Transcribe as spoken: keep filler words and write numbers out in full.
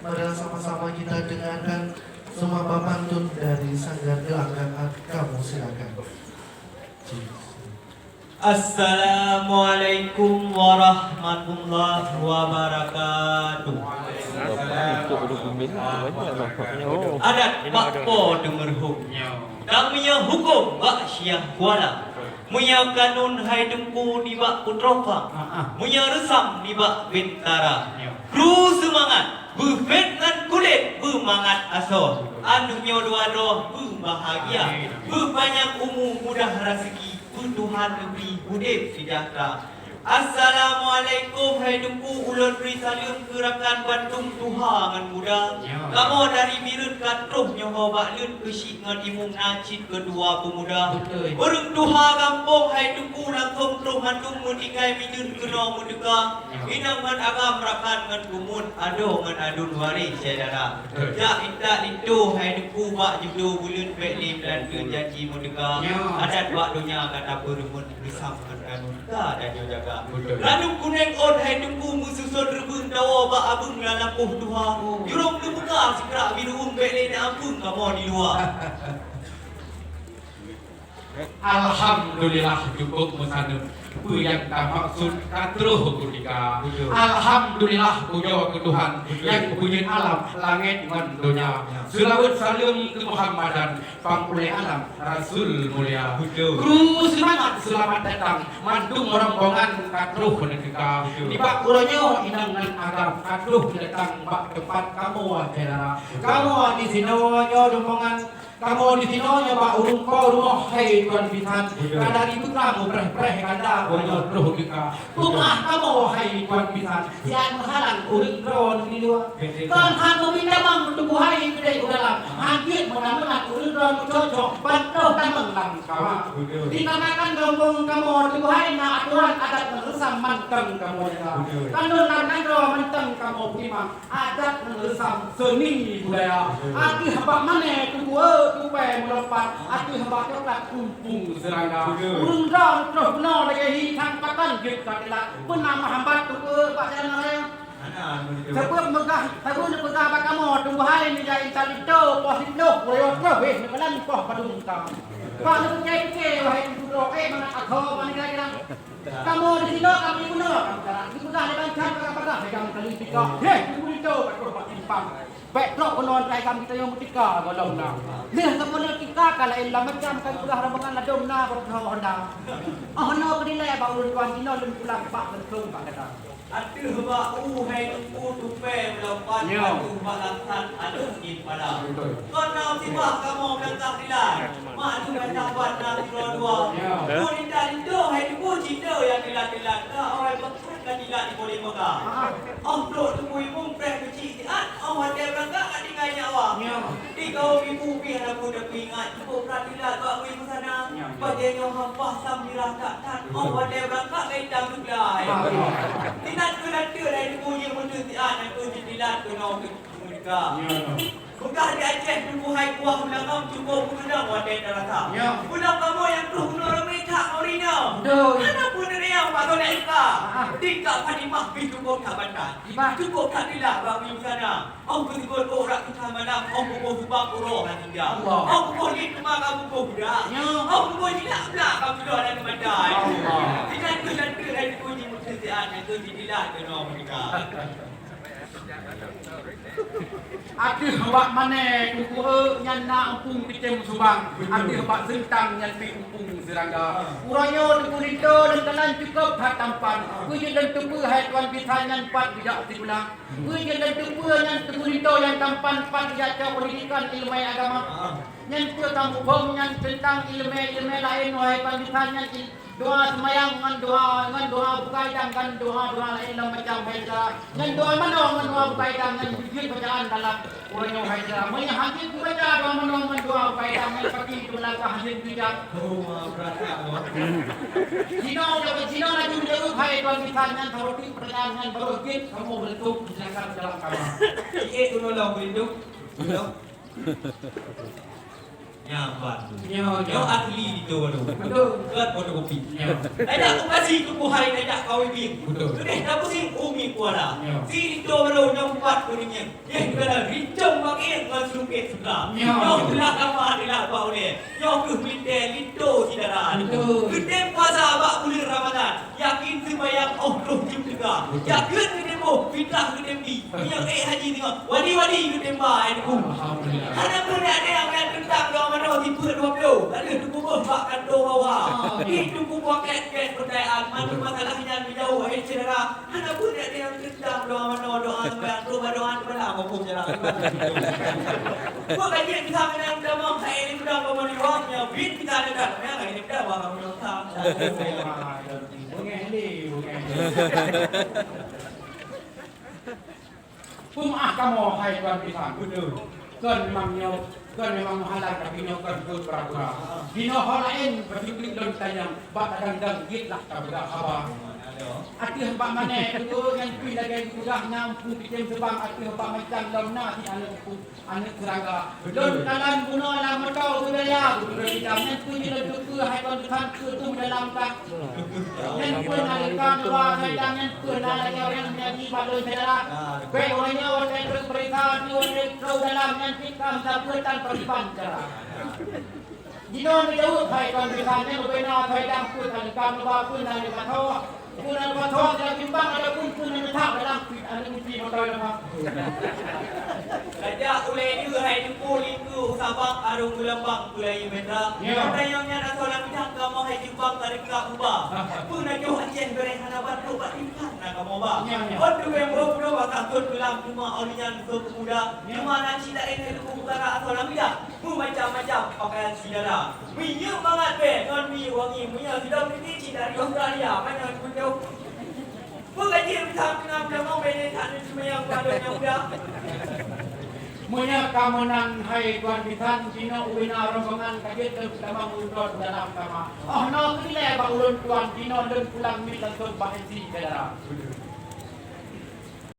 Mari sama-sama kita dengarkan seumapak pantun dari Sanggar Gelanggang. Kamu silakan. Assalamualaikum warahmatullahi wabarakatuh. Adat bak po teumeuruhom. Dan meunyoe huköm bak Syiah Kuala. Meunyoe kanun hai Teungku nibak Putroe Phang. Meunyoe reusam nibak Bintara. Kru seumangat, beufet ngon kulét beumangat asoe. Aneuk nyoe dua droe beubahagia, beupanyang umu mudah raseuki. Keu Tuhan neubri udép seujahteura. Assalamualaikum, hai Teungku, ulôn bri saleuem keu rakan bandum tuha ngon muda. Ya. Kamoe dari Bireuen ka troh nyoe bak leuet keuchik ngon imum na cit keudua peumuda. Beutôi. Ureueng tuha gampông, hai Teungku, langsong troh mandum meutinggai mideuen keunoe meuteuka. Ya. Inong ngon agam rakan ngon geumun, adoe ngon aduen waréh syedara. Beutôi. Jak intat linto, hai Teungku, bak judo buleuen bèk lé meulanteuen janji meuteuka. Ya. Adat bak donya ka tapeureumeun. Reusam ngon kanun ka tanyoe jaga. Beutôi. Ranub kunèng ôn hai Teungku meususon reubeueng tawoe bak abeueng lam lampôh tuha. Oh. Jurông teubuka sikrak birueng bèk lé na ampeuen kamoe di luwa. Alhamdulillah, cukup meusaneut. Peue nyang tamaksud ka troh kutika. Beutôi. Alhamdulillah, pujoe keu Tuhan. Beutôi. Nyang peujeuet alam, langèt ngon donya. Ya. Seulaweuet saleuem keu Muhammadan. Pangulèe alam, Rasul mulia. Beutôi. Kru seumangat seulamat datang, mandum rombongan ka troh neuteuka. Beutôi. Nibak uroe nyoe inong ngon agam ka troh datang bak teumpat kamoe syedara. Beutôi. Kamoe disinoe nyoe rombongan, kamoe disinoe nyoe bak ureueng po rumoh hai tuan bisan. Beutôi. Ka dari Beuka mupreh-preh ganda. Beutôi. Nyoe troh teuka. Beutôi. Peumeu'ah kamoe hai tuan bisan, siat meuhalang ureueng droeneuh di luwa. Beutôi. Kon han meubri tamong tuboh hai keudéh u dalam. Han jeuet meunan-meunan ureueng droe meucocok ban troh tamong lam kama. Beutôi. Dikarenakan gampông kamoe tuboh hai na atoran adat ngon reusam mantong kamoe jaga. Beutôi. Kanun lam nanggroe mantong kamoe peutimang, adat ngon reusam seuni budaya. Beutôi. Ateueh bak manè tuboh tupè meulompat, ateueh bak coklat umpung seurangga. Beutôi. Ureueng droe troh bunoe lagèe hi thang pakan jeuet ka teulat. Peue na meuhambat tuboh bak jalan raya. Sabab meugah, sabab neupeugah bak kamoe, tuboh hai neujak intat linto, poh siplôh, uroe troh, eh, neukalon poh padum ka. Bak neupike-pike, wahai teungku droe, eh, mangat asoe, mangat kira-kira. Kamoe disinoe, kamoe bunoe, kamoe galak. Neupeugah lé bansa, bagah-bagah, lé gam kali tika. Heh, teungku linto, ka troh bak simpang. Bèk trok keunoe, tai gam geutanyoe meutika, gohlom na. Lheueh saboh lheueh tika, ka laén lam macam, ka geupeugah rombongan ladôm na, baroe Honda. Oh, na keudilèe bak ureueng tuan jinoe, lôn pulang bak geutông bak gata. Ateueh bak u hai teungku tupè meulompat, nyoe. Ateueh bak langsat aneuk jih pada. Beutôi. Kon na sibah kamoe beurangkat dilat, mak lôn dan sahabat na sidroe dua. Nyoe. Nyoe linto hai teungku cinta nyang dilat-dilat, ka awai bangkat ka dilat di Poli Mekah. Ah. Oh, trok teungku imum preh keuchik siat, oh, watèe beurangkat ka tinggai nyawa. Nyoe. Di kaum ibu pih lagu teuingat, cukup brat dilat bak bui busana. Ya, ya. Bajèe nyoe hampah sam mirah that-that. Oh, watèe beurangkat ka itam seugla, eh. Ah, ya. Sinan keu lanteuk laju puji meuteun siat, nyang keu jeuet dilat keunoe keu meudeka. Ya, ya. Beukah di Aceh tuboh hai kuah meulangam cukup meukeunong watèe tarasa. Ya. Pulang kamoe nyang troh keunoe ramé that ngon rinyo. Betul. Hana peuneuriang bak soe nyang ipa. Ah. Tingkat Fatimah pih cukup that bantai. Iba. Cukup that dilat bak bui busana. Oh, beutôi ôk rak kisah malam, oh, buboh subak uroe hana tinggai. Allah. Oh, buboh lé teuma ka buboh budak. Ya. Oh, buboh jilak blak ka budoe lam mata. Allah. Sinan keu lanteuk hai teungku jih meuteun siat, nyang keu jih dilat keunoe meudeka. Ateueh bak manè teungku eu nyan na umpung keucém subang. Betul. Ateueh bak seuntang nyan pih umpung seurangga. Ah. Uroe nyoe teungku linto lôn kalon cukup that tampan. Ah. Keu jeuet lôn teupeue hai tuan bisan nyan pat geujak sikula. Peue jeuet lôn teupeue nyan teungku linto nyang tampan pat jak cok peundidikan ileumèe agama. Nyan peue ka muphom nyan teuntang ileumèe-ileumèe laén, wahai tuan bisan, nyan i-, doa seumayang ngon doa, ngon doa bukai dang, ngon doa-doa laén lam macam hai syedara. Nyan doa manoe ngon doa bukai dang, nyan jeuet bacaan dalam uroe nyoe hai syedara. Meunyoe hana geubaca doa manoe ngon doa bukai dang, nyan pasti teulangkah jeuet geujak. Oh, berat tak, Bang? Sinoe, sinoe laju jaweueb hai tuan bisan nyan, saboh teuk peurtanyaan nyan barô jeuet kamoe meuleutôp, silakan jalan kamoe. Ié tulông lom, Beurindu. Tulông. Nyan ban. Nyoe, nyoe. Nyoe asli Lito Baro. Betul. Bukan fotokopi. Nyoe. Tajak u Bekasi Teungku hai, tajak Kawe Bing. Betul. Keudeh tapusing Umi Kuala. Nyoe. Si Lito Baro nyoe pat kuningieng. Yeh, keunan rincong bangkét ngon seulungkét sutra. Nyoe. Nyoe teulah kama teulah bak ulèe. Nyoe keuh mintèe Lito syedara. Betul. Geutem puasa bak buleuen Ramadhan. Yakin seumayang óh troh jeuem teuga. Betul. Jakeuet geutem boh, fitrah geutem bi. Meunyoe ék haji singoh, wadi-wadi geutem ba, hai Teungku. Alhamdulillah. Hana peureulèe nyang teuntang doa manoe sifeuet dua ploh. Ka lheueh teupeubeuet bak kantô hawa. Ah. Di Teungku buah kèt-kèt peutayaan, mandum masalah nyan geujaweueb, hai syedara. Hana peureulèe nyang teuntang doa manoe, doa seumayang, doa, doa, doa, doa, maupun jalan. Buat kaji bisa menang damang, saya ini udah ngomong di ruang, ya, bit kita dekat, ya, ini udah, wah, kamu yang utang. Beungéh lé, beungéh lé. Peumaáh kamoe, hai tuan bisan, beutôi. Kon memang nyoe, kon memang meuhalang, tapi nyoe kon buet pura-pura. Jinoe ho laén, beuteuklik lôn tanyong, bak kadang-kadang jeuet lah tapeugah haba. Ateueh bak manèh, beutôi nyan pih lagèe geupeugah, nyang peucém seubang ateueh bak mantong lom na cit aneuk Aneuk seurangga. Lôn kalon bunoe lam moto budaya, geupeugah nyan peue jih lôn teupeue hai kon teukan keu tu dalam ka. Nyan peue na leuka dua hai dang nyan peue na lagèe ureueng nyanyi bak lôn syedara. Bèk ureueng nyoe watèe trok beurita, di ureueng trok dalam nyan cit ka meusapeue tan pakriban cara. Jinoe neujaweueb hai kon teukan nyan ubena hai dang peue ka leuka dua peue na leuka tho. Peue na leuka tho dalam timbang ataupun peue na neuthak dalam aneuk mimpi moto leuka. Tajak ulèe deuh hai Teungku lingkeu u Sabang arung geulambang peulayeue meunra. Ya. Meunra nyang nyan asoe lam bidang kamoe hai Teungku bang ka deunggah uba. Peue na jôh Aceh beureh hana batrok bak tingkat na kamoe ba. Ya, ya. Ôn teuwèng boh bunoe bak takot beulam teuma awai nyan sôk peumuda. Ya. Teuma na cit laén hai Teungku peukara asoe lam bidang. Meumacam-macam pakaian syedara. Minyeuk mangat bèe ngon minyeuk wangi. Meunyoe sidroe piti cit dari Australia, manyang putôh. Peue ka jeuet meusapeue ngon tamong bèe nyan that neuseumiyang padum nyang muda. Meunyoe ka meunan hai tuan bisan, jinoe ubena rombongan ka jeuet lôn peutamong uroe dalam kama. Oh noe keurilèe bak ulôn tuan, jinoe lôn pulang miet langsông bak M C syedara.